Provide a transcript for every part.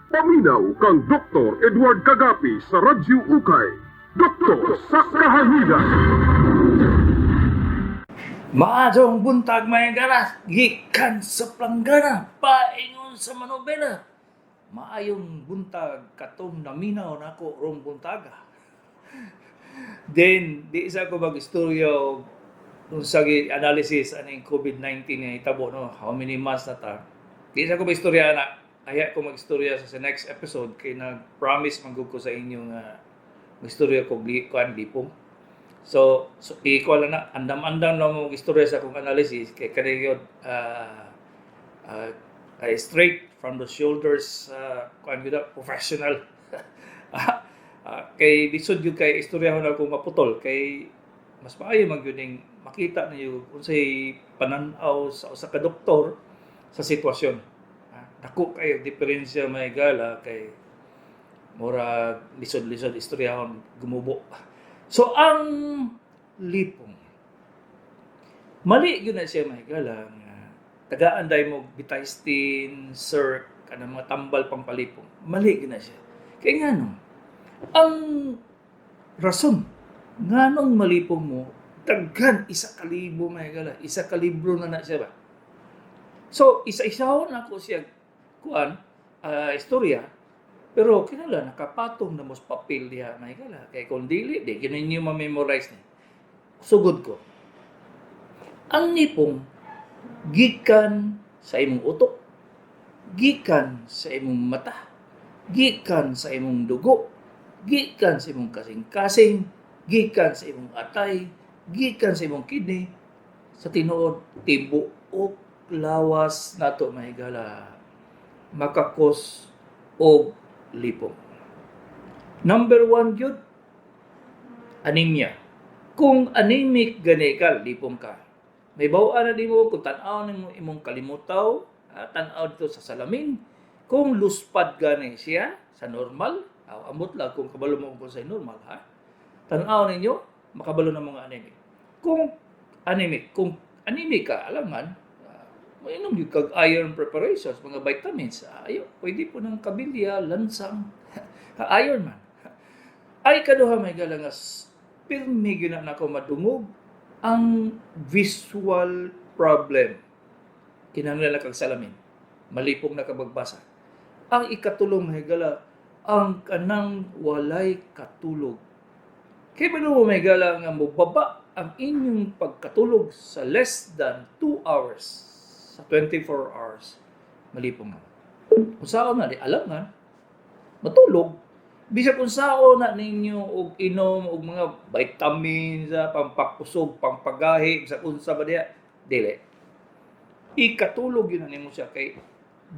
Paminaw kang Dr. Edward Kagapi sa Radyo Ukay. Doktor sa Kahanginan. Maadong buntag, mga garas, gikan sa planggana, paingon sa manobela. Maayong buntag katong naminaw nako rong buntaga. Then, di isa ko mag-istorya og unsa gi analysis aning COVID-19 nga hitabo, no, how many months na ta. Di isa ko mag-istorya na, aya ko mag-istorya sa next episode kay nag-promise man gud ko sa inyo nga mag-istorya ko kuan lipong. So ikuha lang na, andam-andam na mo istorya sa akong analysis kay kani yun, straight from the shoulders, kuan gyud na, professional. Kay lisod gyud kay istoryahon ako maputol kay mas maayo man gyud ning makita ninyo unsay panan-aw sa usa ka doktor sa sitwasyon. Dako kayo diferensya, mga higala, kay mura lisod-lisod istoryahon gumubo. So ang lipong, mali gyud na siya, mga higala, nga tagaan dai mo Betahistine, Serc, kanang mga tambal pangpalipong. Mali gyud na siya. Kay ngano? Ang rason nganong malipong mo, daghan, 1,000, mga higala, 1,000 na na siya ba. So isa-isahon ako siya kuan istorya, pero kinahanglan nakapatong na mo sa papel diha, mga higala, kay kung dili, di gyud ninyo ma-memorize ni. Sugod ko. Ang lipong gikan sa imong utok, gikan sa imong mata, gikan sa imong dugo, gikan sa imong kasing-kasing, gikan sa imong atay, gikan sa imong kidney, sa tinuod tibuok lawas nato, mga higala, maka-cause og lipong. Number one gyud, anemia. Kung anemic gani ka, lipong ka. May bawaan na di mo kung tan-aw nimo imong kalimutaw, tan-aw dito sa salamin. Kung luspad gani siya sa normal, amot lang kung kabalo mo kung sa normal ha. Tan-aw ninyo, makabalo ng mga anemic. Kung anemic ka, alam man, mainom gyud kag iron preparations, mga vitamins. Ayo, pwede po ng kabilya, lansang, iron man. Ay kaduha, mga higala, nga pirmi gyud na nako madungog ang visual problem. Kinahanglan na kag salamin. Malipong na ka magbasa. Ang ikatulong, mga higala, ang kanang walay katulog. Kay ba mo, mga higala, nga mobaba ang inyong pagkatulog sa less than 2 hours sa 24 hours, malipong na. Kung saan na, di alam nga, matulog. Bisag unsaon na ninyo og inom og mga vitamins, pampakusog, pampagahi, bisag unsa ba diha, dili. Ikatulog yun na nimo siya kay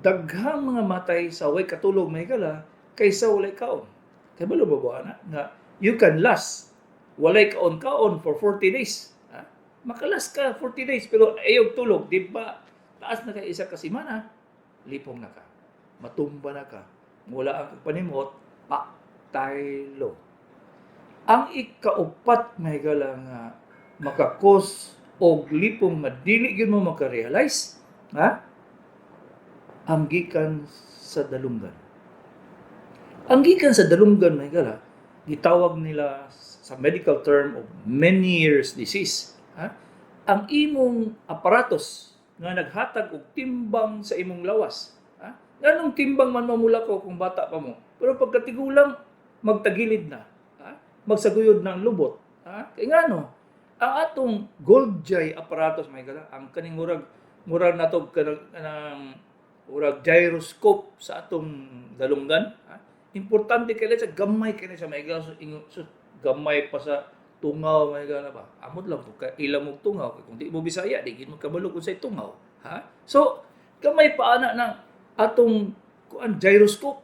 daghang mga matay sa way katulog, mga higala, kaysa walay kaon. Kay balo ba ba na nga you can last walay kaon-kaon for 40 days. Ha? Makalas ka 40 days pero ayaw tulog, di ba? Taas na kay isa ka semana, lipong na ka. Matumba na ka. Wala ang panimot, paktaylo. Ang ikaupat, mga higala, nga maka-cause og lipong nga dili gyud mo makarealize, ha? Ang gikan sa dalunggan. Ang gikan sa dalunggan, mga higala, gitawag nila sa medical term of Meniere's disease. Ha? Ang imong aparatos nga naghatag og timbang sa imong lawas. Ha? Nganong timbang man mamula ko kung bata pa mo. Pero pagkatigulang, magtagilid na. Ha? Magsaguyod na ang lubot. Ha? Kaya ngano, ang atong Golgi apparatus, mga higala, ang kaning murag nato kanang murag gyroscope sa atong dalunggan. Ha? Importante kay sa gamay kay sa mga higala, so, gamay pa sa tungaw, mga higala ba. Amot lang kung ilang mo tungaw, kung di mo Bisaya, di gid mo kabalo kung say tungaw, ha? So gamay pa ana ng atong kuan gyroscope,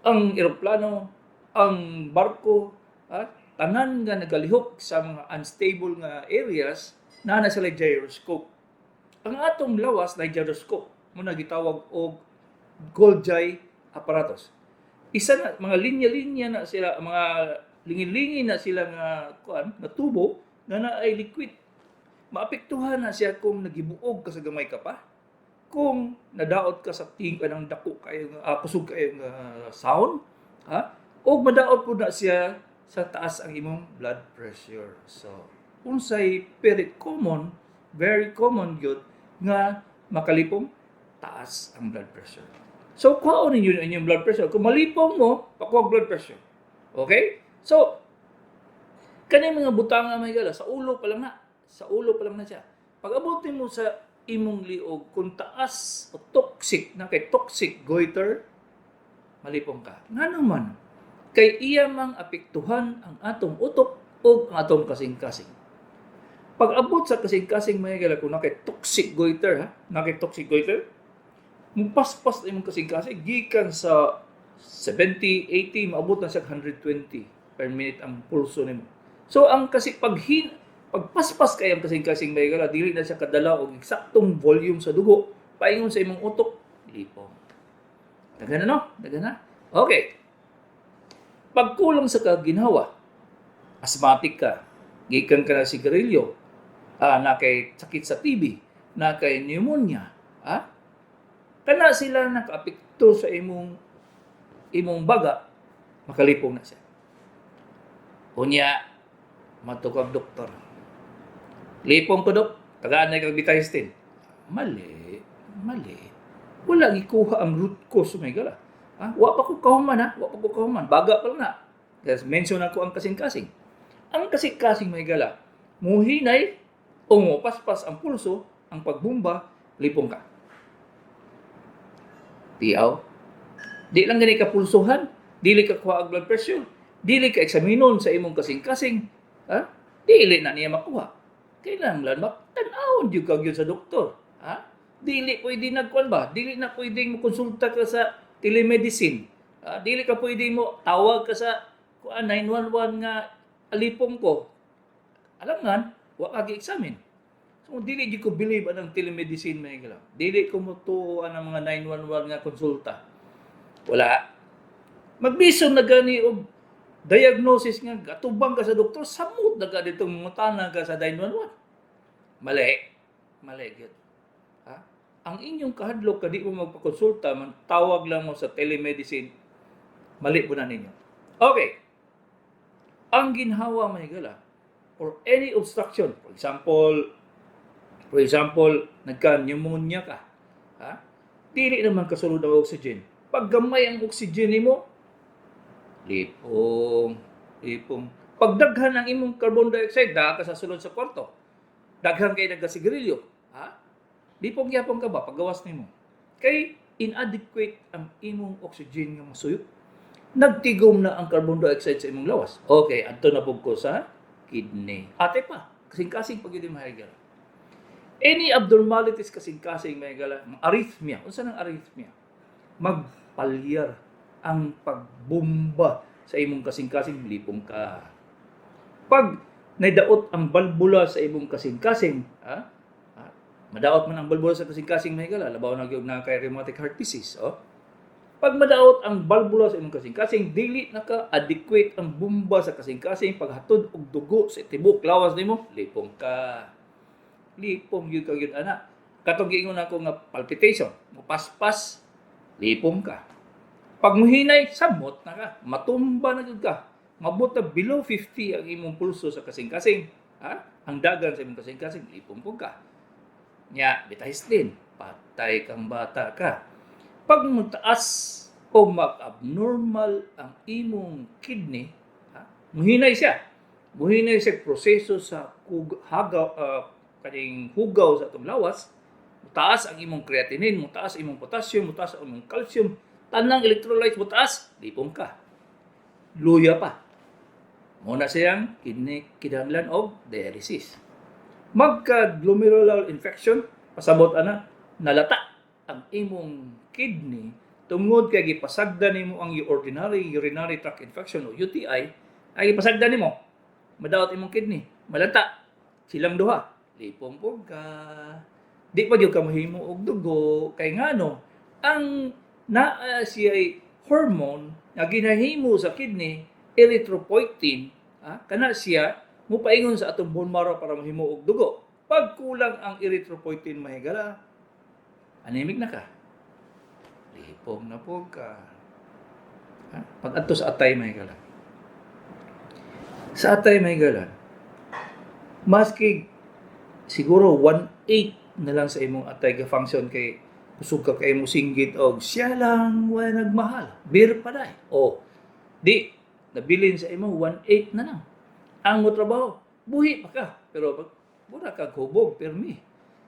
ang eroplano, ang barko, ha? Tanan nga nagalihok sa mga unstable nga areas naa na sila gyroscope. Ang atong lawas na gyroscope mo na gitawag og Golgi apparatus. Isa na mga linya-linya na sila, mga lingin-lingin na sila nga kuan nga tubo nga naay liquid. Maapektuhan na siya kung nagibuog ka sa gamay ka pa. Kung Kung nadaot ka sa ting kanang dako kayo nga kusog kayo nga sound, ha? Og madaot pud na siya sa taas ang imong blood pressure. So, unsay very common, very common gyud nga makalipong? Taas ang blood pressure. So, kuhaon ninyo ang inyong blood pressure. Kung malipong mo, pakuha blood pressure. Okay? So, kaning mga butanga, mga higala, sa ulo pa lang na. Sa ulo pa lang na siya. Pag abot mo sa imong liog, kung taas o toxic na kay toxic goiter, malipong ka. Nga naman, kay iya mang apektuhan ang atong utok o ang atong kasing-kasing. Pag abot sa kasing-kasing, mga higala, kung na kay toxic goiter, ha? Na kay toxic goiter, mupaspas na imong kasing-kasing, gikan sa 70, 80, maabot na siya 120 per minute ang pulso nimo. So ang kasi paghin pagpaspas kay ang kasing-kasing, mga higala, dili na siya kadala og eksaktong volume sa dugo paingon sa imong utok, lipong. Daghan na, no? Daghan na. Okay. Pagkulang sa kaginhawa, asthmatic ka, gikan ka na sigarilyo, na kay sakit sa TB, na kay pneumonia, ah? Kana sila nakaapekto sa imong baga, makalipong na siya. Unya, matukag doktor. "Lipong ko, dok, tagaan na kag betahistine." Mali, mali. Wala gikuha ang root cause, mga higala. Ha? Wa pa ko kahuman ha, wa pa ko kahuman. Baga pa lang na. Kasi mention ako ang kasing-kasing. Ang kasing-kasing, mga higala, muhinay o mupaspas ang pulso, ang pagbumba, lipong ka. Tiaw. Di lang gani ka pulsuhan, dili ka kuha ang blood pressure, dili ka eksaminon sa imong kasing-kasing, ha? Dili na niya makuha. Kailangan tan-awon gyud ka gyud sa doktor, ha? Dili pwede nagkuan ba? Dili na pwedeng mo konsulta ka sa telemedicine. Ha? Dili ka pwede mo tawag ka sa kuan 911 nga "Alipong ko." Alangan, wa ka gi-examine. So dili gyud ko believe anang telemedicine, mga higala. Dili ko motuo ang mga 911 nga konsulta. Wala. Magbison na gani og diagnosis nga gatubang ka sa doktor, samot na ka ditong mangutana ka sa 911. Mali. Mali gyud. Ha? Ang inyong kahadlok ka di mo magpakonsulta, man tawag lang mo sa telemedicine, mali po na ninyo. Okay. Ang ginhawa, mga higala, or any obstruction, for example, nagka-pneumonia ka, ha? Dili naman kasulod ang oxygen. Pag gamay ang oxygen nimo, lipong, lipong. Pag daghan ang imong carbon dioxide, daa ka sa sulod sa kwarto. Daghan kay nagkasigarilyo, ha? Lipong gyapon ka ba paggawas nimo? Kay inadequate ang imong oxygen nga masuyop. Nagtigom na ang carbon dioxide sa imong lawas. Okay, adto na pud ko sa kidney. Ate pa, kasing-kasing pag yun, mga higala. Any abnormalities kasing-kasing, mga higala, arrhythmia. Unsa nang arrhythmia? Magpalyar ang pagbomba sa imong kasing-kasing, lipong ka. Pag naidaot ang balbula sa imong kasing-kasing, ha? Ha? Madaot man ang balbula sa kasing-kasing, mga higala, labaw na gyud na kay rheumatic heart disease, oh. Pag madaot ang balbula sa imong kasing-kasing, dili na ka adequate ang bomba sa kasing-kasing paghatod og dugo sa tibok lawas nimo, lipong ka. Lipong gyud ka gyud ana. Katong giingon ako nga palpitation, mupaspas, lipong ka. Pag muhinay, samot na ka, matumba na gyud ka. Mabot na below 50 ang imong pulso sa kasing-kasing, ha? Ang dagan sa imong kasing-kasing, lipong pud ka. Nya, betahistine, patay kang bata ka. Pag mutaas o mag-abnormal ang imong kidney, ha? Muhinay siya. Muhinay siya proseso sa hagaw, kaning hugaw sa atong lawas, mutaas ang imong creatinine, mutaas ang imong potassium, mutaas ang imong calcium, tanang electrolytes mutaas, lipong ka. Luya pa. Muna siyang kidney kinahanglan og dialysis. Magka-glomerular infection, pasabot ana, nalata ang imong kidney tungod kay gipasagdan nimo ang ordinary urinary tract infection o UTI, ay gipasagdan nimo. Madaot imong kidney, malata. Silang duha, lipong pud ka. Di pa gyud ka mahimo og dugo kay ngano ang naa siya hormone nga ginahimo sa kidney, erythropoietin, ha? Kana siya mupaingon sa atong bone marrow para mahimo og dugo. Pag kulang ang erythropoietin, mga higala, Anemic na ka. Lipong na po ka. Ha? Pag adto sa atay, mga higala. Sa atay, mga higala, maski siguro 1/8 na lang sa imong atay ga function kay kusog ka kay mo singgit og "Siya lang wala nagmahal. Beer pa day." O di nabilin sa imo 1/8 na lang. Ang mo trabaho, buhi pa ka pero mura kag hubog permi.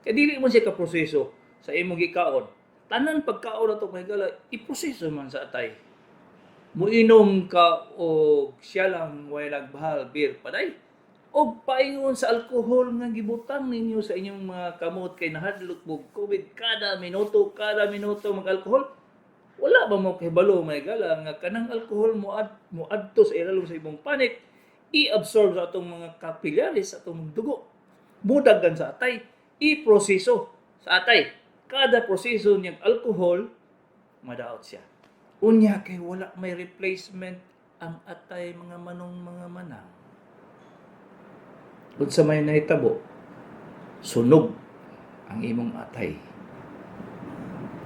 Kay dili mo siya ka proseso sa imong gikaon. Tanan pagkaon nato, mga higala, iproseso man sa atay. Muinom ka og "Siya lang wala nagmahal, beer paday" og paingon sa alkohol nga gibutang ninyo sa inyong mga kamot kay nahadlok mo COVID, kada minuto mag-alkohol. Wala ba mo kahibalo, mga higala, nga kanang alkohol mo adto sa ilalom sa imong panit, i-absorb sa atong mga capillaries sa atong dugo, mudagan sa atay, i-proseso sa atay? Kada proseso niyang alkohol, madaot siya. Unya kay wala may replacement ang atay, mga manong, mga manang, unsa may nahitabo? Sunog ang imong atay.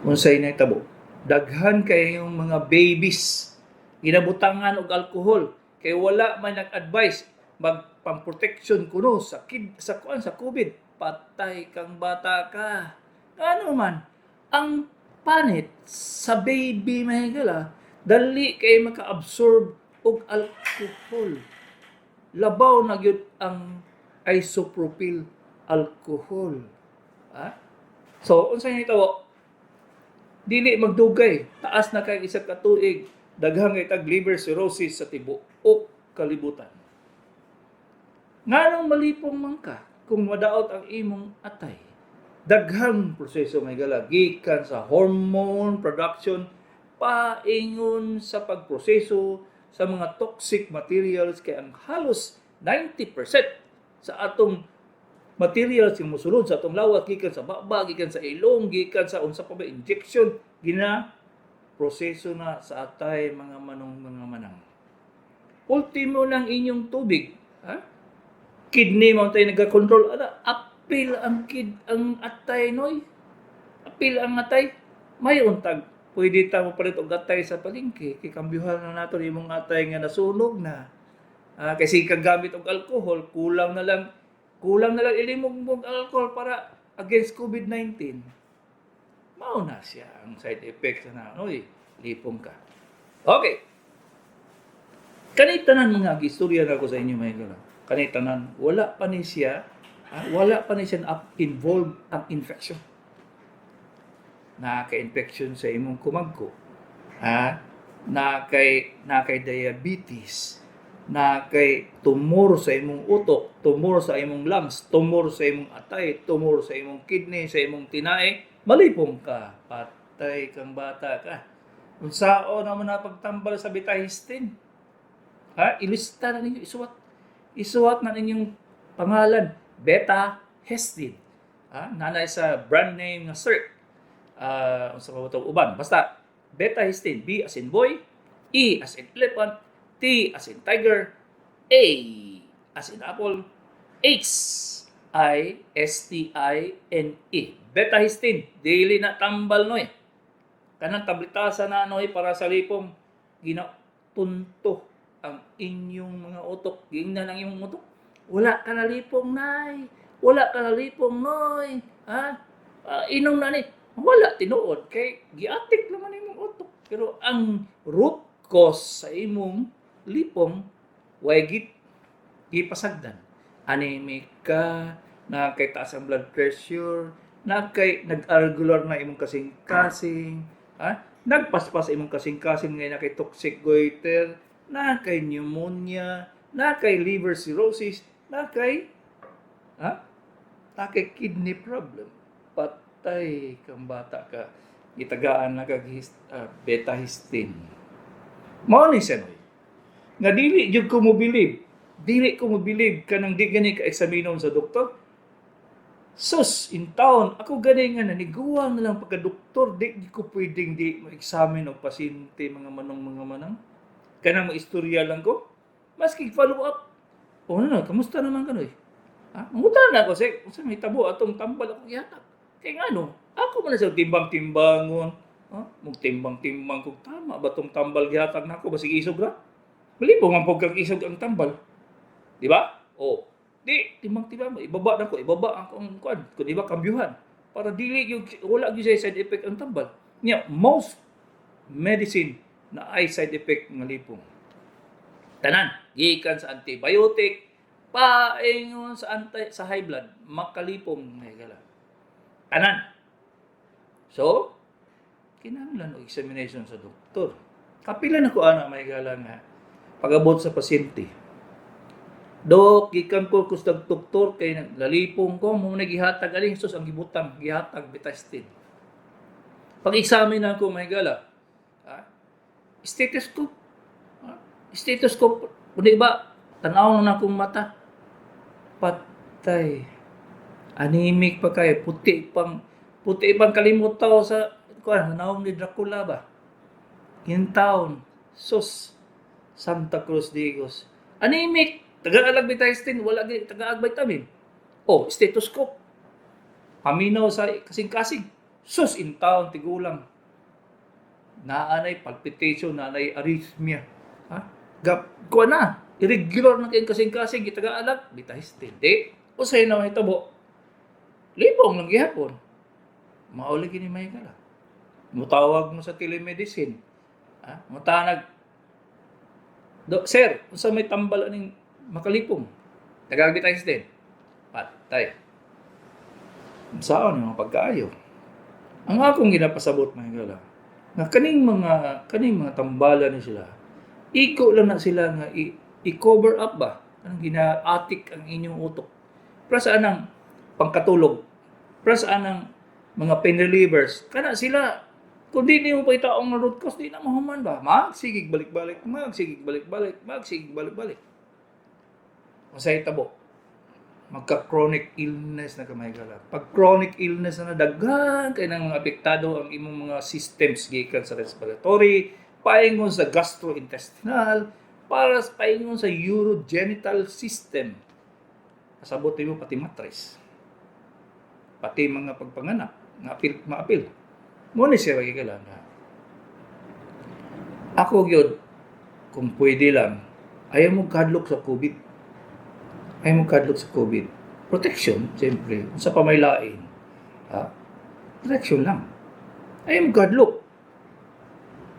Unsay nahitabo? Daghan kay yung mga babies ginabutangan og alkohol kay wala man nag-advise mag pamprotection kuno sa kid sa kuan, sa COVID. Patay kang bata ka. Ngano man ang panit sa baby, mga higala, dali kay maka-absorb og alkohol, labaw na gyud ang isopropyl alcohol, ha? So unsa nahitabo? Dili magdugay, taas na kay isa ka tuig, daghang kay tag liver cirrhosis sa tibuok kalibutan. Nganong malipong man ka kung madaot ang imong atay? Daghang proseso, mga higala, gikan sa hormone production paingon sa pagproseso sa mga toxic materials, kay ang halos 90% sa atong materials yung musulod sa atong lawas gikan sa baba, gikan sa ilong, gikan sa unsa pa ba injection, gina proseso na sa atay, mga manong, mga manang. Ultimo ng inyong tubig, ha? Kidney mo tayo nagka-control ana, apil ang atay noy. Apil ang atay. May untag pwede ta mo palit og atay sa palengke kay kambyuhan na nato imong atay nga nasunog na. Ah, kasi kagamit og alcohol, kulang na lang ilimog mo og alcohol para against COVID-19. Mao na siya ang side effects na noy, lipong ka. Okay. Kani tanan mga gistorya na ko sa inyo, mga higala. Kani tanan wala pa ni siya, wala pa ni siya up involved ang infection. Naka-infection sa imong kumagko. Ha? Nakay diabetes, na kay tumor sa imong utok, tumor sa imong lungs, tumor sa imong atay, tumor sa imong kidney, sa imong tinae, malipong ka, patay kang bata ka. Unsao naman na pagtambal sa betahistine? Ha? Ilista na ninyo, isuwat. Isuwat na ninyong pangalan, betahistine. Ha? Nanay sa brand name nga Serc. Unsa pa ba ito? Uban. Basta, betahistine. B as in boy, E as in elephant, T as in tiger, A as in apple, H I S T I N E. Betahistine. Dili na tambal noy. Kanang tablitasa na noy para sa lipong, ginatunto ang inyong mga utok. Gingnan ang imong utok. "Wala ka na lipong, nay. Wala ka na lipong, noy. Ha? Ah, inom na ni." Wala tinuod kay giatik naman imong utok. Pero ang root cause sa imong lipong way gipasagdan. Anemic ka, na kay taas ang blood pressure, na kay nag-irregular na imong kasing-kasing, ha? Nagpaspas imong kasing-kasing ngay na kay toxic goiter, na kay pneumonia, na kay liver cirrhosis, na kay, ha? Na kay kidney problem. Patay kang bata ka. Gitagaan na kag betahistine. Mao ni siya noy. Nga dili jud ko mo believe. Dili ko mo believe kanang di gani ka eksaminon sa doktor. Sus, in town, ako gani nga naniguang na lang pagka-doktor, di ko pwedeng di mo examine og pasyente, mga manong, mga manang. Kanang mo istorya lang ko. Maski follow up. "O ano na, kamusta naman ka noy?" Ha? Mangutan na ako, sek, unsa may tabo atong tambal ako gihatag? Kay ngano? Ako man na sa timbang-timbangon. Ha? Mug timbang-timbang kung tama ba tong tambal gihatag nako, basig isog ra. Malipong man pud kag isog ang tambal. Di ba? O, di timbang-timbang ibaba nako, ibaba ang akong kuan, kun iba kambyuhan para dili yung wala gyud siya side effect ang tambal. Nya most medicine na ay side effect nga lipong. Tanan, gikan sa antibiotic, paingon sa anti sa high blood, makalipong nga higala. Tanan. So, kinahanglan og examination sa doktor. Kapila na ko ana, may gala, nga pag-abot sa pasyente. "Dok, gikan ko kus doktor kay lalipong ko, mo na gihatag aling." Sus, ang gibutang, gihatag betahistine. Pag-examine ako, may gala. Ha? Stethoscope. Ha? Stethoscope. Kundi ba, tanaw na akong mata. Patay. Anemic pa kayo. Puti pang kalimot tao sa, kuan, naong ni Dracula ba? In town. Sus. Santa Cruz Digos. Anemic. Taga-alag betahistine, wala gi taga vitamin. Oh, stethoscope. Paminaw sa kasing-kasing. Sus, in town, tigulang. Naanay palpitation, naanay arrhythmia. Ha? Gap, kuha na. Irregular na kayong kasing-kasing, gitaga-alag, betahistine. Di, usay na mahitabo. Lipong lang gihapon. Mauli gini may kala. Mutawag mo sa telemedicine. Ha? Mutanag, "Do, sir, unsa may tambal aning makalipong?" Taga-ag betahistine. Patay. Saan yung mga pagkaayo? Ang akong ginapasabot, mga gala, nga kaning mga tambala ni sila, iko lang na sila nga i-cover up ba? Anong ginaatik ang inyong utok? Para sa anang pangkatulog, para sa anang mga pain relievers, kana sila, kung di nimo pa itaong nga root cause, di na mahuman ba? Magsigig balik-balik, magsigig balik-balik, magsigig balik-balik. Unsay tabo? Magka-chronic illness na ka, mga higala. Pag chronic illness na, daghan kay nang mga apektado ang imong mga systems, gikan sa respiratory, paingon sa gastrointestinal, para sa paingon sa urogenital system. Kasabot nimo pati matres. Pati mga pagpanganak, nga apil, maapil. Mo ni siya, higala, nga ako gyud, kung pwede lang, ayaw mo kadlok sa COVID. Ayaw mo kadlok sa COVID. Protection, siyempre. Sa pamaylain. Ha? Protection lang. Ayaw mo kadlok.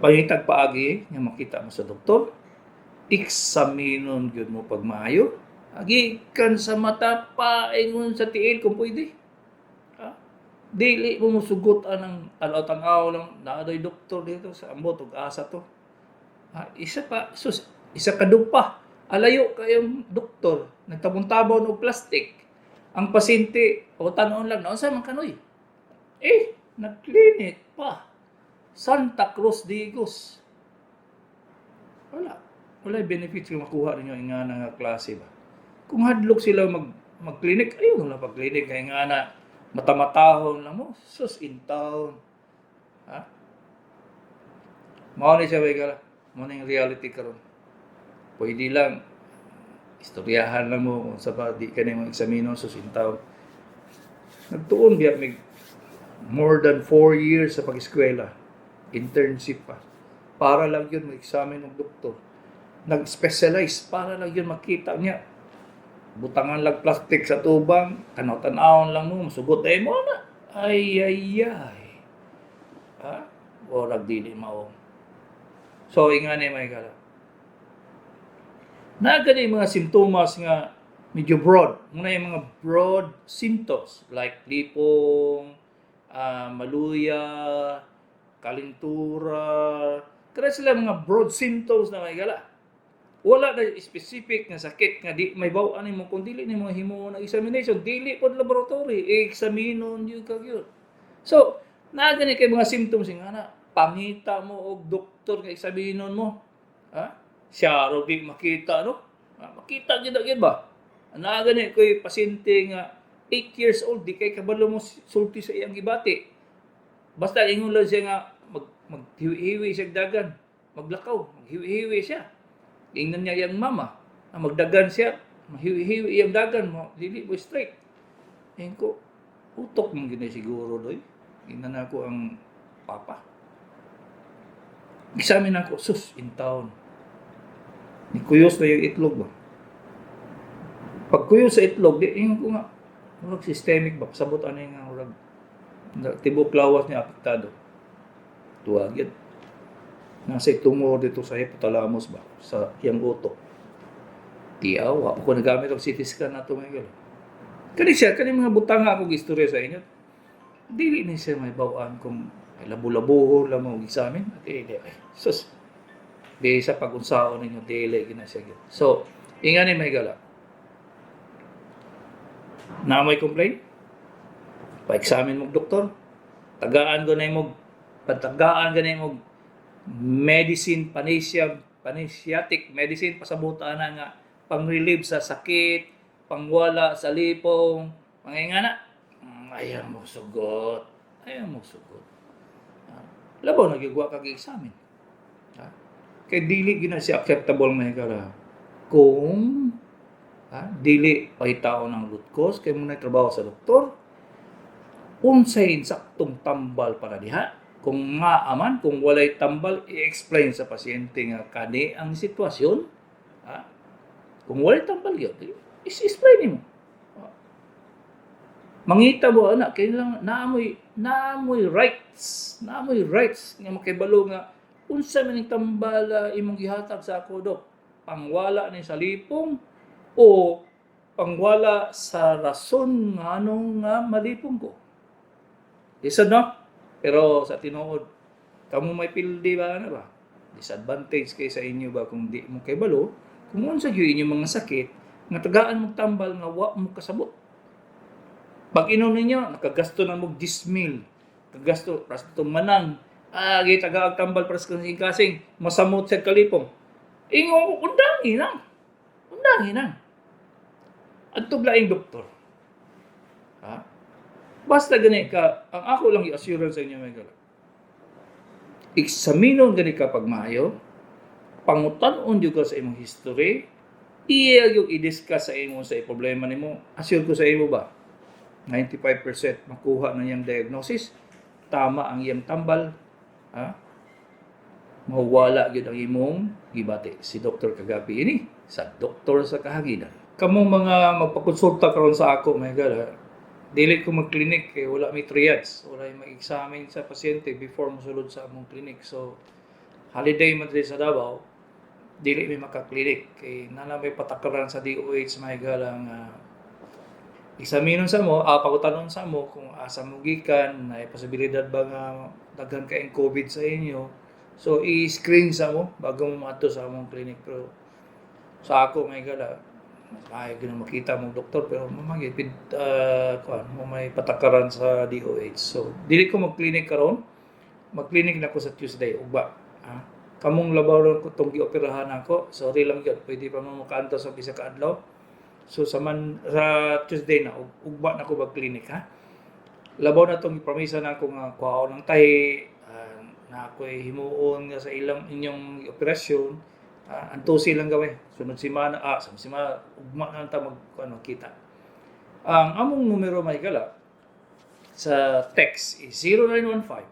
Pangitag paagi nga makita mo sa doktor, eksaminon gyud mo pag maayo. Agikan sa mata, paingon sa tiil kung pwede. Ha? Dili mo musugot anang tanaw-tanaw lang, naa doy doktor dito sa ambot ug asa to. Ha, isa pa, sus, isa ka pa. Alayo kayong doktor, nagtabon-tabon og plastic. Ang pasyente, o tanon lang, naunsa man kanoy? Eh, nag-clinic pa. Santa Cruz Digos. Wala. Wala benefits yung makuha ninyo nga na nga klase ba. Kung hadlok sila mag-clinic, ayun lang pag-clinic kay nga na matamatahon lang mo. Sus, in town. Ha? Mao ni siya ba? Mao ni reality karon. Pwede lang istoryahan lang mo kung sa pa di ka nimo eksamino, sus, in town. Nagtuon biya mig more than 4 years sa pag-eskwela. Internship pa. Para lang yun mag-examine ng doktor. Nag-specialize para lang yun makita niya. Butangan lang plastic sa tubang, tanaw-tanawon lang mo, masugot ay mo na. Ay, ay, ay. Ha? Orag dili mao. So, ingani, may gala. Naa gani mga simptomas nga medyo broad. Muna yung mga broad symptoms like lipong, maluya, kalintura. Kaya sila mga broad symptoms na, may gala. Wala na specific nga sakit nga di may bawaan nimo kung dili nimo himo ng examination, dili pod laboratory, examinon yun ka gyud. So, naa gani kay mga symptoms nga na pangita mo og doktor nga examinon mo. Ha? Siya ro di makita, no? Ha, makita gyud gyud ba? Naa gani koy pasyente nga 8 years old, di kay kabalo mo sulti sa iyang gibati. Basta ingon lang siya nga maghiwi-hiwi siya dagan, maglakaw, maghiwi-hiwi siya. Ingnan niya iyang mama, na magdagan siya, mahiwi-hiwi iyang dagan mo, dili mo straight. Ingko, utok man gini siguro doy. Ina na ako ang papa. Examine ako, sus, in town. Nikuyos na yung itlog ba? Pag kuyos sa itlog, di, ingon ko nga, murag systemic ba? Pasabot ano yung nga, murag, tibok lawas niya apektado. Tuwag yun. Nasa tumor dito sa hypothalamus ba? Sa iyang utok. Tiyaw, wa ko nagamit og CT scan na ito, mga. Kani siya, kani mga butang nga ako istorya sa inyo. Dili ni siya may bawaan kung ay labo-labo lang mo examine. Dili ay. Sus. Di sa pag-unsaon ninyo, dili gina siya gyud. So, ingani, may gala. Na may complaint? Pa-examine mo doktor. Tagaan ko na mo patagaan ka na mo medicine, panacea, panasiatic medicine, pasabutan na nga pang-relieve sa sakit, pangwala sa lipong, mga ingana. Ayaw mo sugot. Ayaw mo sugot. Ah, labaw nagigwa kag examine. Ah, kay dili gina siya acceptable, mga higala, kung dili pahitaon ng root cause kay mo na trabaho sa doktor, unsay insaktong tambal para diha. Kung nga aman, kung walay tambal, i-explain sa pasyente nga kani ang sitwasyon, ha? Kung walay tambal yun, i-explain mo. Mangita mo ana kay lang naamoy rights nga makibalo nga unsa man ning tambal imong gihatag sa ako, dok, pangwala ni sa lipong o pangwala sa rason nga anong nga malipong ko. Lisod, no? Pero sa tinuod, kamo may pildi ba na ba? Disadvantage kay sa inyo ba kung di mo kay balo kung unsa gyud inyong mga sakit nga tagaan mo tambal nga wa mo kasabot. Pag inom ninyo, nakagasto na mo 10,000. Kagasto, pras itong manang. Ah, taga tambal para sa kasing-kasing. Masamot sa kalipong. Ingo ko, undangi lang. Undangi lang. Adto laing doktor. Ha? Basta gani ka, ang ako lang i-assurance sa inyo, mga gala. Eksaminon gani ka pag maayo, pangutan-on jud ka sa imong history, iya yung i-discuss sa imo sa problema nimo. Assure ko sa imo ba, 95% makuha na niyang diagnosis, tama ang iyang tambal, ha? Mawala gyud ang imong gibati. Si Dr. Kagapi ini sa Doktor sa Kahanginan. Kamong mga magpakonsulta karon sa ako, my God, ha? Dili ko mag-clinic kay wala may triage, wala may mag-examine sa pasyente before mosulod sa among clinic. So holiday man diri sa Davao, dili may maka-clinic kay nana may patakaran sa DOH, my God, ang eksaminon sa mo, pagutanon sa mo kung asa mo gikan, na posibilidad ba nga daghan kayong COVID sa inyo. So i-screen sa mo bago mo maadto sa among clinic. Pero sa ako, may gala, mas maayo gyud makita mong doktor, pero mamagid pid kuan mo may patakaran sa DOH. So dili ko mag-clinic karon. Mag-clinic na ko sa Tuesday ugba. Ha? Kamong labaw ron ko tong gioperahan ako. Sorry lang gyud, pwede pa mo makaanto sa bisa ka adlaw. So sa man sa Tuesday na ugba na ko mag-clinic, ha. Labaw na tong gipromisa na ako nga kuhaon ng tahi, na ako'y himuon nga sa ilang inyong operasyon, antusi lang gawin. Sunod semana, sa semana ugma na ta mag ano kita. Ang among numero, may gala, sa text is 0915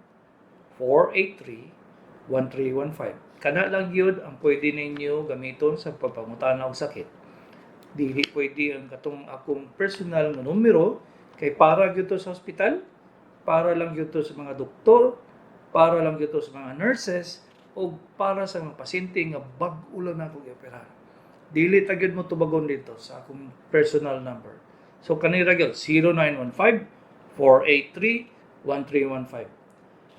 483 1315. Kana lang yun ang pwede ninyo gamiton sa pagpangutana og sakit. Dili pwede ang katong akong personal nga numero kay para gyud to sa ospital, para lang gyud to sa mga doktor, para lang gyud to sa mga nurses o para sa mga pasyente nga bag-o lang na akong gioperahan. Dili ta gyud mo tubagon dito sa akong personal number. So kanira gyud 0915 483 1315.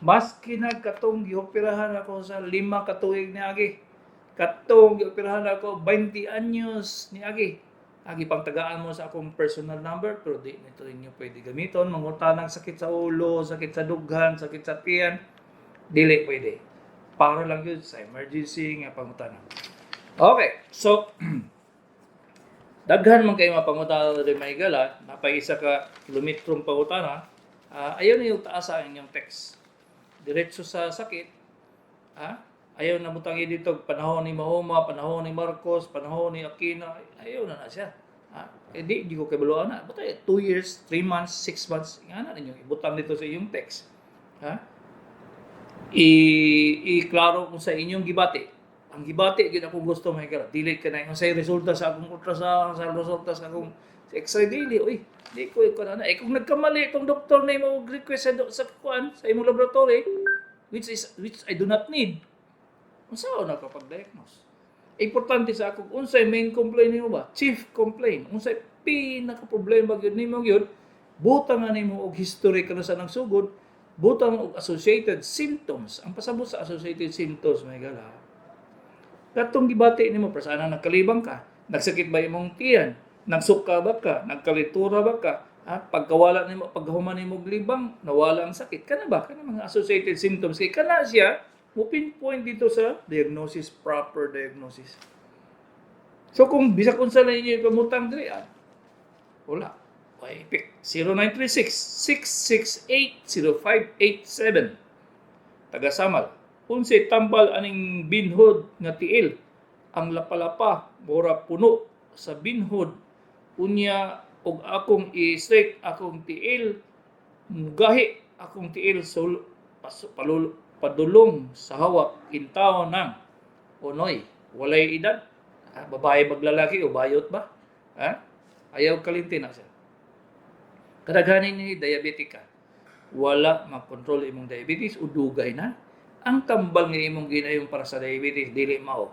Maski na katong gioperahan ako sa 5 ka tuig niagi. Katong gioperahan ako 20 anyos niagi. Agi pang tagaan mo sa akong personal number, pero di nito ninyo pwede gamiton. Mangutanang sakit sa ulo, sakit sa dughan, sakit sa tiyan, dili pwede. Para lang yun sa emergency nga pangutana. Okay, so daghan man kayo mga pangutana rin, may gala, napay isa ka kilometrong pangutana, ayaw na yung taas sa inyong text. Diretso sa sakit, ha? Ayaw na butangin dito panahon ni Mahoma, panahon ni Marcos, panahon ni Aquino, ayaw na na siya. Ha? Eh di ko kabaluan na. Butay 2 years, 3 months, 6 months, nga na ninyo ibutang dito sa iyong text. Ha? I klaro kung sa inyong gibati. Ang gibati gyud akong gusto, mga higala. Dili ka na yung sa resulta sa akong ultrasound, sa resulta sa akong sa X-ray, dili oy. Di ko ko na. Eh kung nagkamali itong doktor na imo request sa kuan sa imong laboratory, which I do not need. Unsa na kapag diagnose? Importante sa ako unsay main complaint nimo ba? Chief complaint. Unsay pinaka problema gyud nimo gyud? Butang nga nimo og history kano sa nagsugod, butang og associated symptoms. Ang pasabot sa associated symptoms, mga higala, katong gibati nimo para sana nagkalibang ka, nagsakit ba imong tiyan, nagsuka ba ka, nagkalitura ba ka, ha? Pagkawala nimo, paghuman nimo og libang, nawala ang sakit. Kana ba? Kana mga associated symptoms kay kana siya mo pinpoint dito sa diagnosis, proper diagnosis. So kung bisag unsa na inyo ipamutang diri, ah, wala. Okay, pick 0936 668 0587. Taga Samal. Unsay tambal aning binhod nga tiil? Ang lapalapa mura puno sa binhod. Unya og akong i-straight akong tiil, mugahi akong tiil sul pas, palul, padulong sa hawak intaw ng unoy. Walay edad. Ah, babae maglalaki o bayot ba? Ha? Ayaw kalinti na siya. Kadaghanan ni diabetic ka. Wala makontrol imong diabetes o dugay na. Ang tambal nga imong ginayon para sa diabetes, dili mao.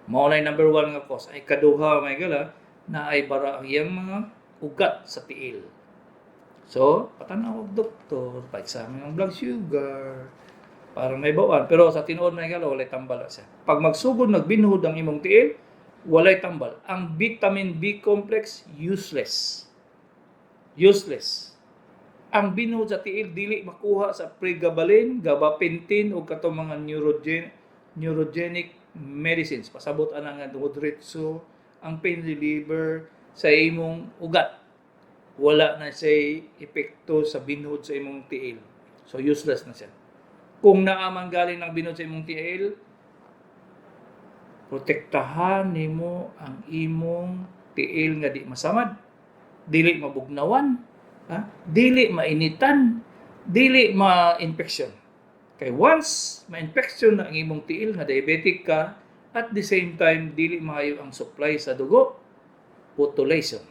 Mao na number one nga cause. Ay kaduha, may gala na ay bara ang iyang mga ugat sa tiil. So, patanaw og doktor, pa-examine ang blood sugar, para may bawaan. Pero sa tinuod, may gala, walay tambal na siya. Pag magsugod nagbinhod ang imong tiil, walay tambal. Ang vitamin B complex, useless. Useless. Ang binhod sa tiil dili makuha sa pregabalin, gabapentin o katong mga neurogenic medicines. Pasabot ana nga diretso ang pain reliever sa imong ugat. Wala na siya epekto sa binhod sa imong tiil. So useless na siya. Kung naaman galing ng binhod sa imong tiil, protektahan nimo ang imong tiil nga di masamad, dili mabugnawan, ha? Dili mainitan, dili ma-infection. Kay once ma-infection na ang imong tiil nga diabetic ka, at the same time dili maayo ang supply sa dugo, putulation.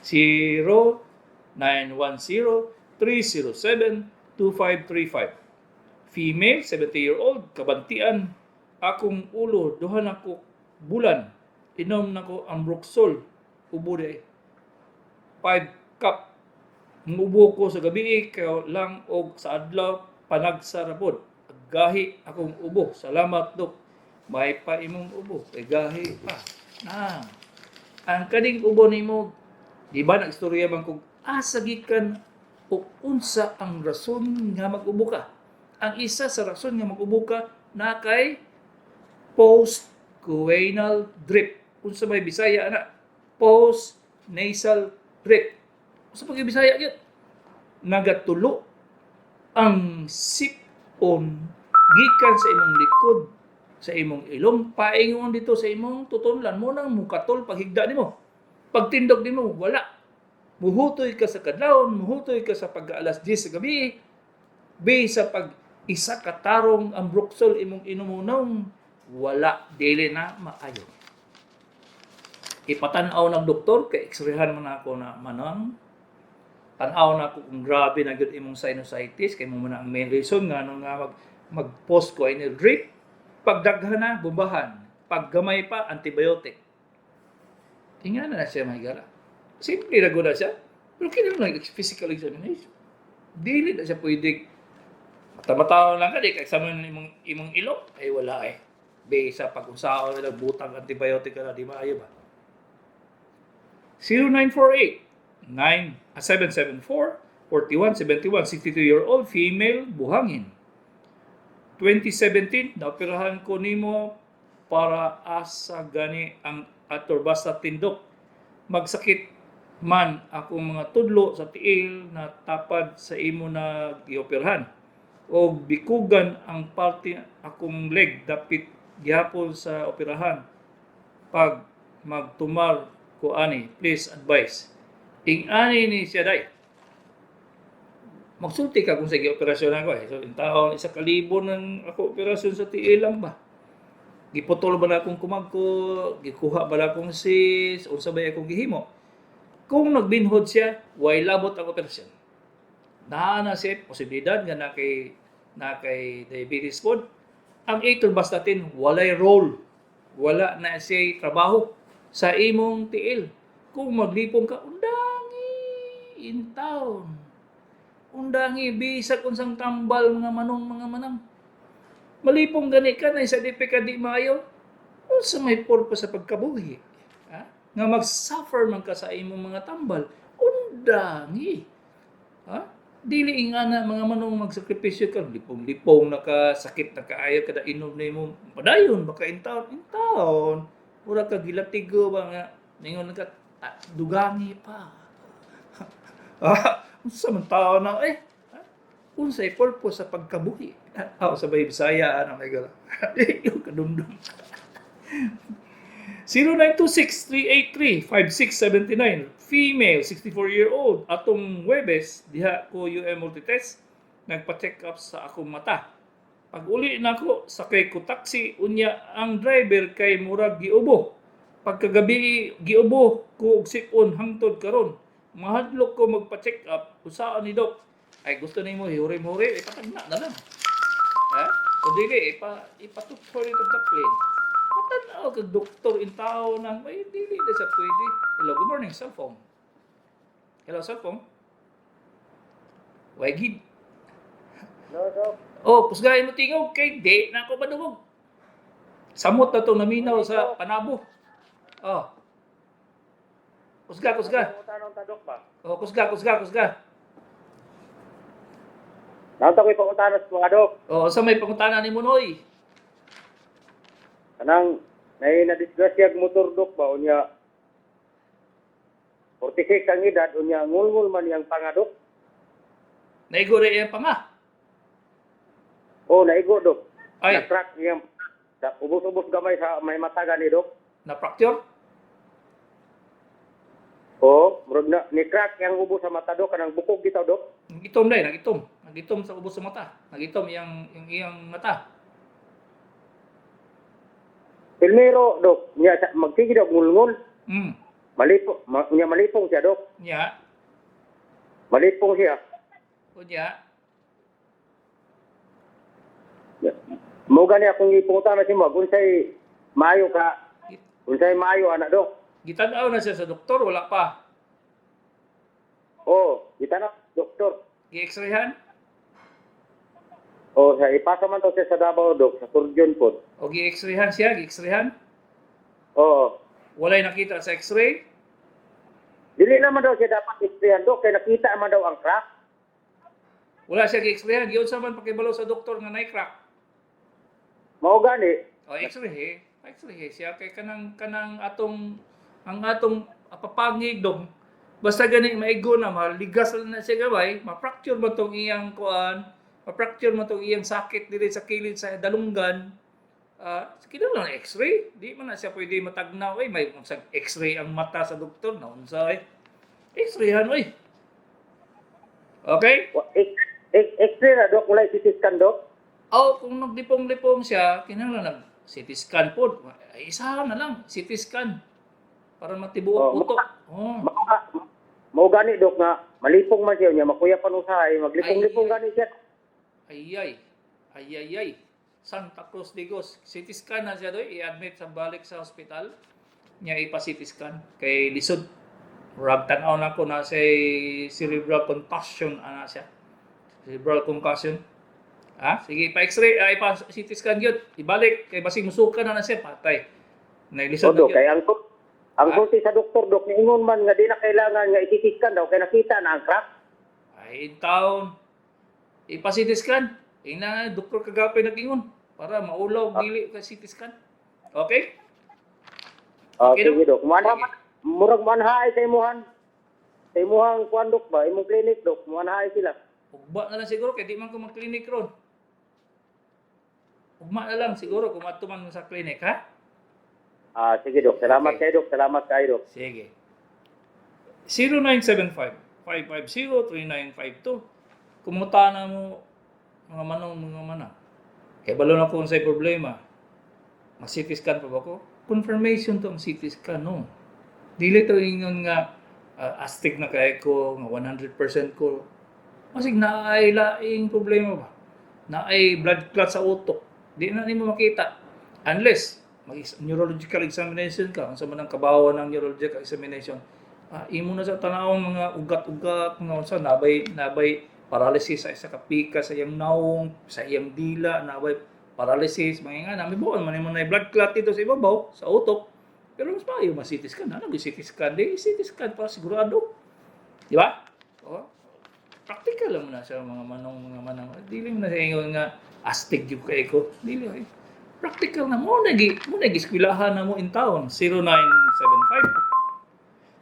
0910 307 2535. Female, 70-year-old, kabantian, akong ulo, duha na ko bulan, inom na ko ambroxol, ubo di 5 cup. Mubo ko sa gabi kay lang og sa adlaw panagsa ra pod. Gahi akong ubo. Salamat, Dok. May pa imong ubo kay gahi pa. Na. Ang kaning ubo nimo, di ba nagstorya man kog asa gikan o unsa ang rason nga mag-ubo ka? Ang isa sa rason nga mag-ubo ka na kay post-choanal drip. Unsa may Bisaya ana? Post nasal drip. Unsa pag Bisaya gyud? Nagatulo ang sipon gikan sa imong likod sa imong ilong paingon dito sa imong tutunlan mo nang mukatol paghigda nimo. Pagtindog nimo, wala. Muhutoy ka sa kadlawon, muhutoy ka sa pag alas 10 sa gabi, be sa pag isa ka tarong ambroxol imong inumunong, wala, dili na maayo. Ipatan-aw ng doktor kay x-rayhan man ako na manang tan-aw na ako kung grabe na gyud imong sinusitis kay mo man ang main reason nga nga mag post ko ini drip. Pagdaghan na, bombahan. Pag gamay pa, antibiotic. Tingnan na siya, mga higala. Simple na gud na siya, pero kinahanglan physical examination. Dili na siya pwede mata-mata lang ka, di ka examine imong ilong ay wala eh. Be sa pag-usaon nila butang antibiotic ka na, di maayo ba? 0948 9 774 4171, 62-year-old female, Buhangin. 2017 naoperahan ko nimo para asa gani ang atorvastatin, Dok? Magsakit man akong mga tudlo sa tiil na tapad sa imo na gioperahan o bikugan ang parte akong leg dapit gihapon sa operahan pag magtumar ko ani. Please advise. Ing ani ni siya day. Magsulti ka kung sige operasyon ako eh. So, in taon, 1,000 ng ako operasyon sa tiil lang ba? Giputol ba na akong kumagko? Gikuha ba na akong sis? Unsa ba akong gihimo? Kung nagbinhod siya, way labot ang operasyon. Naa na siya posibilidad nga na kay diabetes pod. Ang atorvastatin walay role. Wala na siya trabaho sa imong tiil. Kung maglipong ka, undangi in town. Undangi bisag unsang tambal, mga manong, mga manang. Malipong gani ka na isa di pa ka di maayo. Unsa may purpose sa pagkabuhi? Ha? Nga mag-suffer man ka sa imong mga tambal. Undangi. Ha? Dili nga na, mga manong, magsakripisyo ka, lipong-lipong na ka, sakit na kaayo kada inom na imo, padayon baka in town, in town. Mura ka gilatigo ba nga ningon ka, ah, dugangi pa. Ah, unsa man tao na eh? Ha? Unsay purpose sa pagkabuhi? Ah, sa bay Bisaya ana may gala. Yung kadumdum. 0926-383-5679. Female, 64-year-old. Atong Webes, diha ko UM Multitest, nagpa-check up sa akong mata. Pag uli nako, sakay ko taxi, unya ang driver kay murag giubo. Pagkagabi giubo ko og sipon hangtod karon. Mahadlok ko magpa-check up, usaan ni Doc? Ay, gusto nimo hiuri-huri, ipatagna na lang. Ha? O dili, ipatutor ito sa plane. Patanaw kag doktor in tao nang, ay, dili na siya pwede. Hello, good morning, cellphone. Hello, cellphone. Why gid? No, Dok. Oh, kusgahin mo tingog kay di na ako madungog. Samot na itong naminaw sa panabo. Oh. Kusga, kusga. Tanong ta, Dok, ba? Oh, kusga, kusga, kusga. Naunta ko'y pangutana sa mga Dok. Oh, sa may pangutana ni Munoy. Kanang nay nadisgrasya og motor, Dok, ba, unya 46 ang edad, unya ngulngul man iyang panga, Dok. Naigo rin iyang panga. Oh, naigo, Dok. Ay. Na-crack iyang ubos-ubos gamay sa may mata gani, Dok. Na-fracture? Oh, murag na ni crack iyang ubos sa mata, Dok, kanang bukog bitaw, Dok. Nagitom dai, nagitom. Nagitom sa ubos sa mata. Nagitom iyang mata. Primero, Dok, unya magsige daw ngulngul. Malipo, unya malipong siya, Dok. Nya, Malipong siya. unya. Mo gani akong ipangutana si mo, unsay maayo ka, unsay maayo anak, Dok? Gitan-aw na siya sa doktor, wala pa. Oh, gitana doktor. Gi-x-rayhan? Oh, sa ipasa man to siya sa Davao, Dok, sa surgeon po. O gi-x-rayhan siya, gi-x-rayhan? Oo. Walay nakita sa x-ray? Dili naman daw siya dapat isprihan, Dok, kay nakita man daw ang crack. Wala siya gi-x-rayhan. Giunsa man pakibalo sa doktor nga nay crack? Mao gani. O x-ray eh. X-ray eh. Siya kay kanang atong ang atong papangig dong. Basta gani maigo na maligas na siya gabay, ma-fracture man tong iyang kuan, ma-fracture man tong iyang sakit diri sa kilid sa dalunggan. Ah, uh, lang x-ray. Di man na siya pwede matagnaw eh. May sa x-ray ang mata sa doktor na unsa eh. X-rayhan oy. Okay? X-ray na, Dok, wala CT scan, Dok. O kung naglipong-lipong siya, kinahanglan nag CT scan po. Ay, isa na lang, CT scan. Para matibuok Oh, puto. Oh. Mao gani, Dok, nga malipong man siya niya, makuya pa usahay, maglipong-lipong Ay. gani siya. Ay, ay. Ay, ay, ay. Santa Cruz Digos. CT scan na siya doy. I-admit sa balik sa hospital. Niya ipa-CT scan. Kay lisod. Murag tan-aw na ko na say cerebral concussion ana siya. Cerebral concussion. Ah, sige, ipa-x-ray, ah, ipa-CT scan yun. Ibalik kay basig musuka na na siya, patay. Naglisod Oh, na Dok, gyud. kay ang Ah? sulti sa doktor, Dok, niingon man nga di na kailangan nga i-CT scan daw kay nakita na ang crack. Ay, in town. Ipa-CT scan. Ina, doktor kagapay nag-ingon para maulaw dili ka CT scan. Okay? Ah, Okay, Dok. sige, Dok. Manha, Sige. murag manhaay sa imuhan. Sa imuhang kuan, Dok, ba? Imong clinic, Dok. Manhaay sila. Ugma na lang siguro kay di man ko mag-clinic ron. Ugma na lang siguro kung adto man sa clinic, ha? Ah, sige, Dok. Salamat Okay. kay Dok. Salamat kay Dok. Sige. 0975-550-3952. Kumuta na mo mga manong mga manang. Kay balo na ko unsay problema. Mag CT scan pa ba ko? Confirmation to ang CT scan, no. Dili to ingon nga astig na kay ko nga 100% ko. Masig naay laing problema ba? Naay blood clot sa utok. Di na nimo makita unless mag neurological examination ka. Unsa man ang kabawo ng neurological examination? Imo na sa tanawon mga ugat-ugat, mga unsa, nabay paralysis sa isa ka pika sa iyang nawong, sa iyang dila, nabay paralysis, mga nga nami buon man imo na blood clot dito sa ibabaw sa utok. Pero mas maayo mas CT scan. Ano CT scan? Di CT scan para sigurado. Di ba? Oh. Practical lang na sa mga manong mga manang. Dili mo na sa ingon nga astig gyud kay ko. Dili ay. Practical na mo nagi eskwelahan na mo in town. 0975.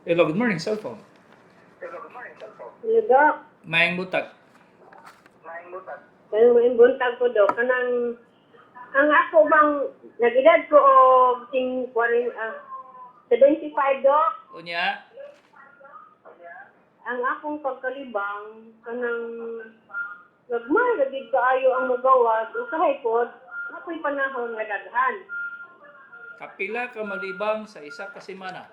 Hello, good morning, cellphone. Hello, Dok. Maayong buntag. Kaya mo buntag ko, Dok. Kanang, ang ako bang, nag-edad ko o ting, 75, Dok. Unya, Ang akong pagkalibang, kanang, gagmay, lagi kaayo ang magawas, usahay po, ako'y panahon nga daghan. Kapila ka malibang sa isa ka semana?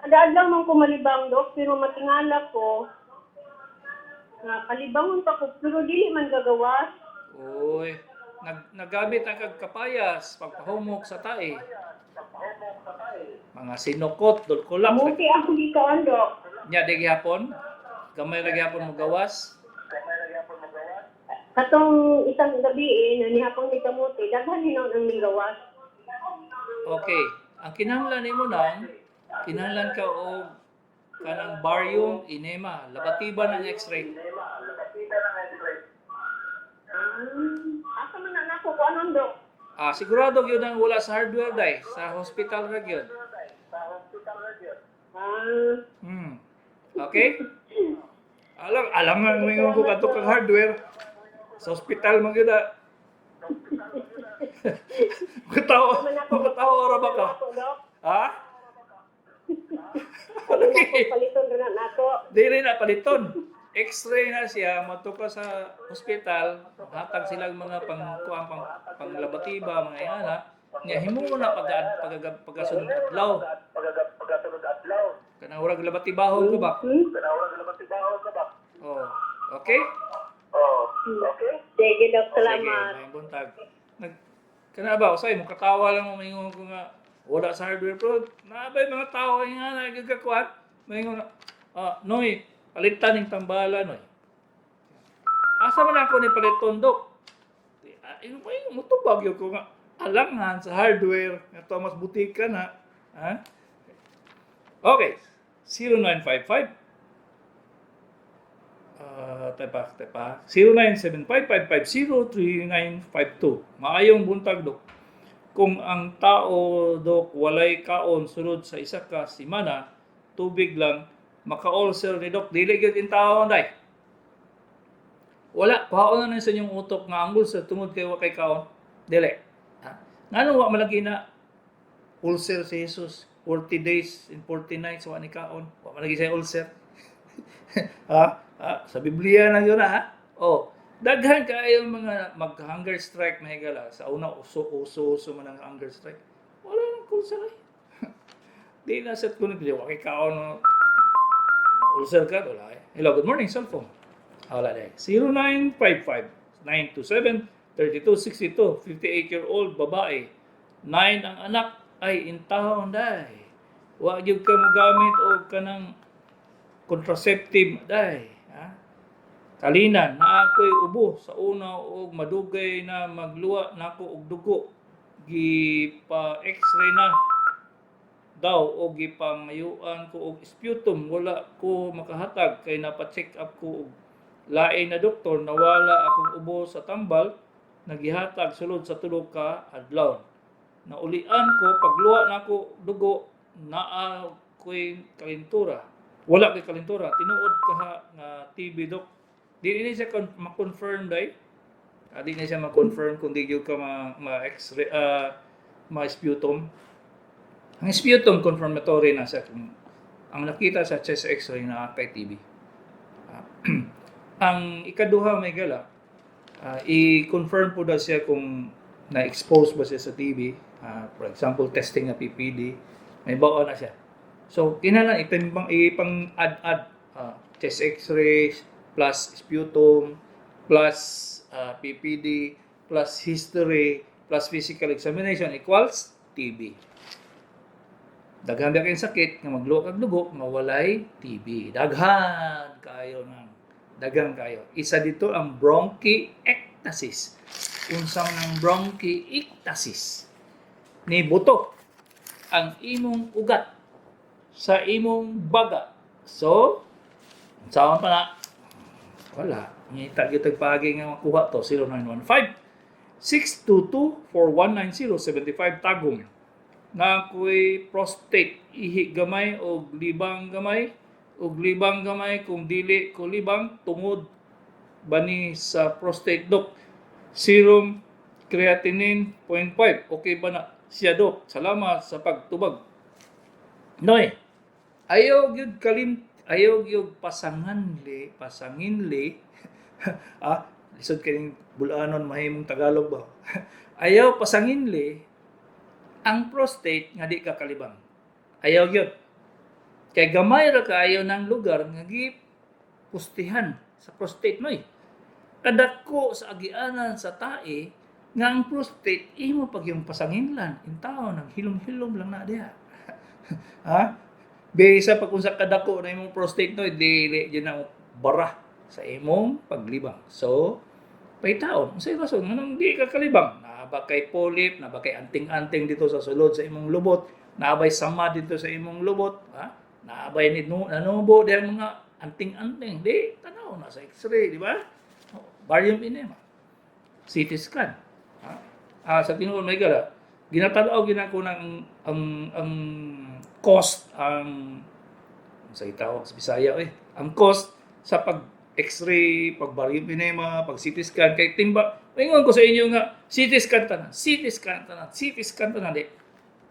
Adaad lang man ko malibang, Dok, pero matingala ko, nga kalibangon pa ko, pero dili man gagawas. Uy, naggamit ang kag kapayas pagpahumok sa tae. Mga sinukot, dulkulak. Kamuti akong gikaan, Dok. Nya di gihapon. Gamay ra gihapon mo gawas. Katong isang gabi eh, na nihapong ni kamuti, daghan hinoon ang minggawas. Okay. Ang kinahanglan nimo nang kinahanglan ka og kanang barium enema, labatiban ang x-ray. Asa man na nako ko anon, Dok? Sigurado gyud ang wala sa hardware dai, sa hospital ra gyud. Okay? Alam alam nga moingon ko kadto kang hardware sa hospital man gyud ah. Makatawa ra ba ka? Ako, Dok. Ha? Ako paliton ra na nako. Dili na paliton. X-ray na siya, madto ka sa hospital, hatag silang mga pang kuan pang panglabatiba, mga ingana. Nya himo mo na pag pag pagkasunod adlaw. Kanang urag labatibahon ko ba? Hmm? Oh, okay? Sige, Dok, Sige, salamat. maayong buntag. Nag kana ba usay mo katawa lang mo maingon ko nga wala sa hardware pero naabay mga tao nga nagagakuan. Maingon na, Noy, palitan ning tambala, Noy. Asa man ako ni paliton, Dok? Ingon pa ingon motubag yun ko nga alangan sa hardware nga Thomas Butika na. Ha? Okay. 0955. Tepa, tepa. 0975-550-3952. Maayong buntag, Dok. Kung ang tao, Dok, walay kaon sulod sa isa ka semana, tubig lang, maka-ulcer ni Dok, dili gyud in taon day. Wala, kuhaon na sa inyong utok nga ang ulcer tungod kay wa kay kaon. Dili. Ha? Ngano wa malagi na ulcer si Jesus? 40 days and 40 nights wa ni kaon. Wa malagi siya ulcer. Ha? Sa Biblia na yun ha? Oh, daghan kaayo mga mag-hunger strike, mahigala. Sa una, uso, uso, uso man ang hunger strike. Wala nang ulcer ay. Di na set ko nag wa kay kaon no. Ulcer ka, wala eh. Hello, good morning, cellphone. Wala na eh. 0955 927 3262, 58-year-old babae. 9 ang anak ay intahon day. Wa gyud ka mogamit og kanang contraceptive day. Ha? Kalinan, naa ko'y ubo sa una og madugay na magluwa nako og dugo. Gipa x-ray na daw o gipangayuan ko og sputum, wala ko makahatag kay napa-check up ko og lain na doktor, nawala akong ubo sa tambal nagihatag sulod sa tulo ka adlaw. Naulian ko pagluwa nako dugo, naa ko'y kalintura. Wala kay kalintura. Tinuod kaha nga TB, Dok? Di ni siya ma-confirm day. Di ni siya ma-confirm kung di gyud ka ma x-ray, ma sputum. Ang sputum confirmatory na sa kung ang nakita sa chest x-ray na kay TB. Ang ikaduha, may gala, i-confirm po daw siya kung na-expose ba siya sa TB. For example, testing na PPD, may baon na siya. So, kinahanglan itimbang ipang add-add chest x-rays plus sputum plus PPD plus history plus physical examination equals TB. Daghan ba kayong sakit nga magluwa kag dugo nga walay TB. Daghan kayo nang daghan kayo. Isa dito ang bronchiectasis. Unsa man ang bronchiectasis? Ni buto ang imong ugat sa imong baga. So, unsaon pa na? Wala. Ngita gyud paagi nga makuha to. 0915 622 4190 75, Tagum. Na ako'y prostate, ihi gamay og libang gamay og libang gamay kung dili ko libang, tungod ba ni sa prostate, dok? Serum creatinine 0.5, okay ba na siya, dok? Salamat sa pagtubag. Noy, ayaw gyud kalim, ayaw gyud pasanganli, pasanginli. Ah, lisod kaning bulanon mahimong Tagalog ba. Ayaw pasanginli ang prostate nga di ka kalibang. Ayaw gyud. Kay gamay ra kaayo ng lugar nga gipustihan sa prostate mo eh. Kadako sa agianan sa tae nga ang prostate imo pag yung pasanginlan in taon naghilom-hilom lang na diha. Ha? Bisa pag kung sa kadako na imong prostate no, dili jud na bara sa imong paglibang. So, pahitaon, unsay rason nganong di ka kalibang? Naa ba kay polyp, naa ba kay anting-anting dito sa sulod sa imong lubot, naa bay sama dito sa imong lubot, ha? Naa bay nanubo diha mga anting-anting, di tanaw na sa x-ray, di ba? Barium enema, CT scan. Ha? Ah, sa tinuod, may gala, ginatanaw ginako ng ang cost, ang sa itawag sa Bisaya eh, ang cost sa pag X-ray, pag barium enema, pag CT scan. Kay timba, ingon ko sa inyo nga CT scan tanan, CT scan tanan, CT scan tanan, di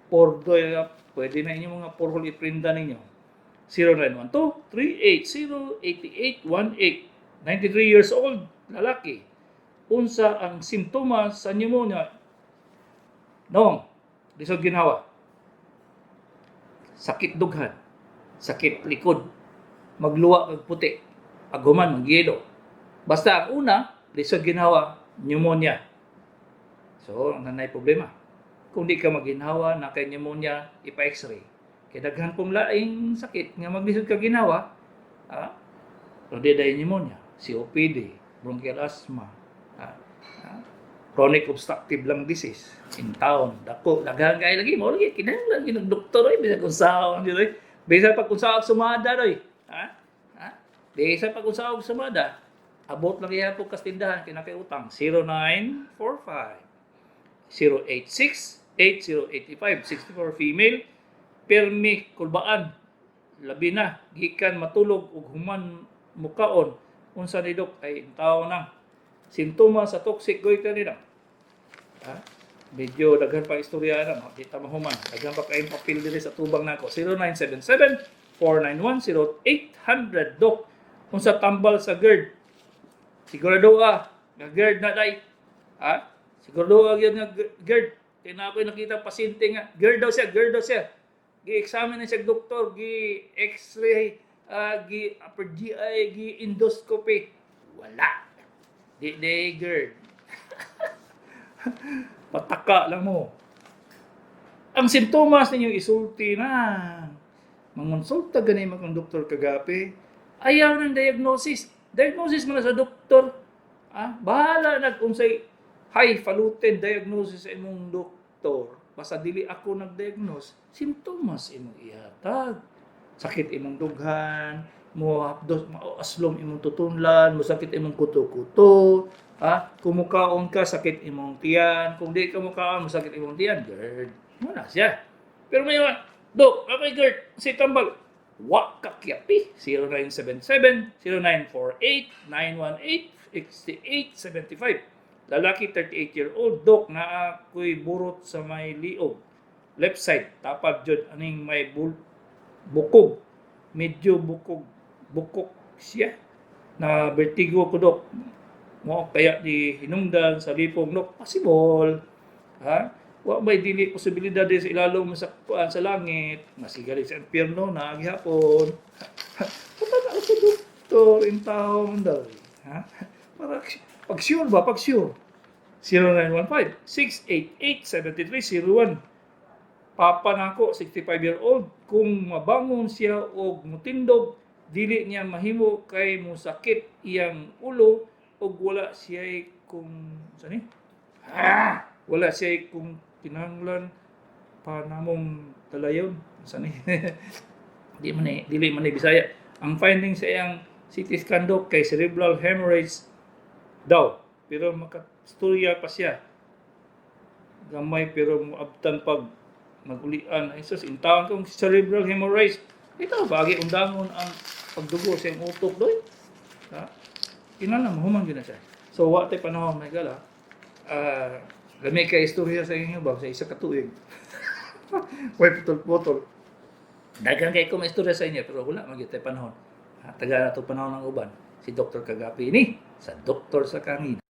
pordo, pwede na inyo mga porhol iprinda ninyo. 0912 380 8818, 93 years old, lalaki. Unsa ang simptomas sa pneumonia? Nong lisod ginawa, sakit dughan, sakit likod, magluwa kag puti, aghuman magyelo. Basta ang una, lisod ginawa, pneumonia. So, nanay problema. Kung di ka maginhawa na kay pneumonia, ipa-x-ray. Kay daghan pong laing sakit nga maglisod ka ginawa, ah, pero di dahil pneumonia, COPD, bronchial asthma, chronic obstructive lung disease in town, dako, daghan kay lagi mo lagi kinahanglan gyud ng doktor oy, bisag unsaon gyud oy. Bisag pag unsaon sumada oy. Ha? Ha? Bisag pag unsaon sumada, abot lang gihapon kas tindahan kay nakay utang. 0945 086 8085, 64, female. Permi kulbaan, labi na gikan matulog ug human mukaon. Unsa ni, dok? Ay, tao nang sintomas sa toxic goiter nila. Ha? Medyo daghan pa istorya na, no? Di ta mahuman. Daghan pa kayong papel diri sa tubang nako. 0977 491 0800. Dok, unsa tambal sa GERD? Sigurado ah, nga GERD na day. Ha? Sigurado ah gyud nga GERD. Kaya na ako'y nakita pasyente nga GERD daw siya, GERD daw siya. Gi-examine na siya doktor, gi-x-ray, gi upper GI, gi-endoscopy. Wala. Di di GERD. Pataka lang mo. Ang sintomas ninyo isulti na. Mangonsulta gani mga doktor kagapi. Ayaw ng diagnosis. Diagnosis man na sa doktor. Ah, bahala nag unsay highfalutin diagnosis sa imong doktor. Basta dili ako nag-diagnose, simptomas imong ihatag. Sakit imong dughan, mo hapdos, aslom imong tutunlan, mo sakit imong kuto-kuto, ah, kumukaon ka, sakit imong tiyan, kung di ka mukaon, mo sakit imong tiyan, GERD. Wala siya. Pero may mga, "Dok, okay GERD, si tambal," wa ka kyapi. 0977 0948 918 6875. Lalaki, 38-year-old. Dok, naa ako'y burot sa may liog. Left side, tapad jud aning may bukog. Medyo bukog, bukok siya. Na vertigo ko, dok. Mo kaya di hinungdan sa lipong, dok? Possible. Ha? Wa may dili posibilidad sa ilalom sa kuan sa langit, masigali sa impyerno na gihapon. Punta na sa doktor in town daw. Ha? Para pag sure ba, pag sure. 0915-688-7301. Papa nako, 65-year-old, kung mabangon siya og mutindog, dili niya mahimo kay musakit iyang ulo og wala siya kung sani? Ah, wala siya kung kinahanglan pa namong dalayon sani. Di man ni dili man ni Bisaya. Ang finding sa iyang CT scan, dok, kay cerebral hemorrhage daw. Pero makastorya pa siya. Gamay pero moabtan pag magulian. Ay sus, intaon kong cerebral hemorrhage. Ito, bagi undangon ang pagdugo sa iyang utok doy. Ha? Kinahanglan mahuman gyud na siya. So wa tay panahon, may gala. Ah, lami kay istorya sa inyo ba sa isa ka tuig. Way putol-putol. Daghan kay ko may istorya sa inyo pero wala man gyud tay panahon. Ha, taga na to panahon ng uban. Si Dr. Kagapi ni sa Doktor sa Kangin.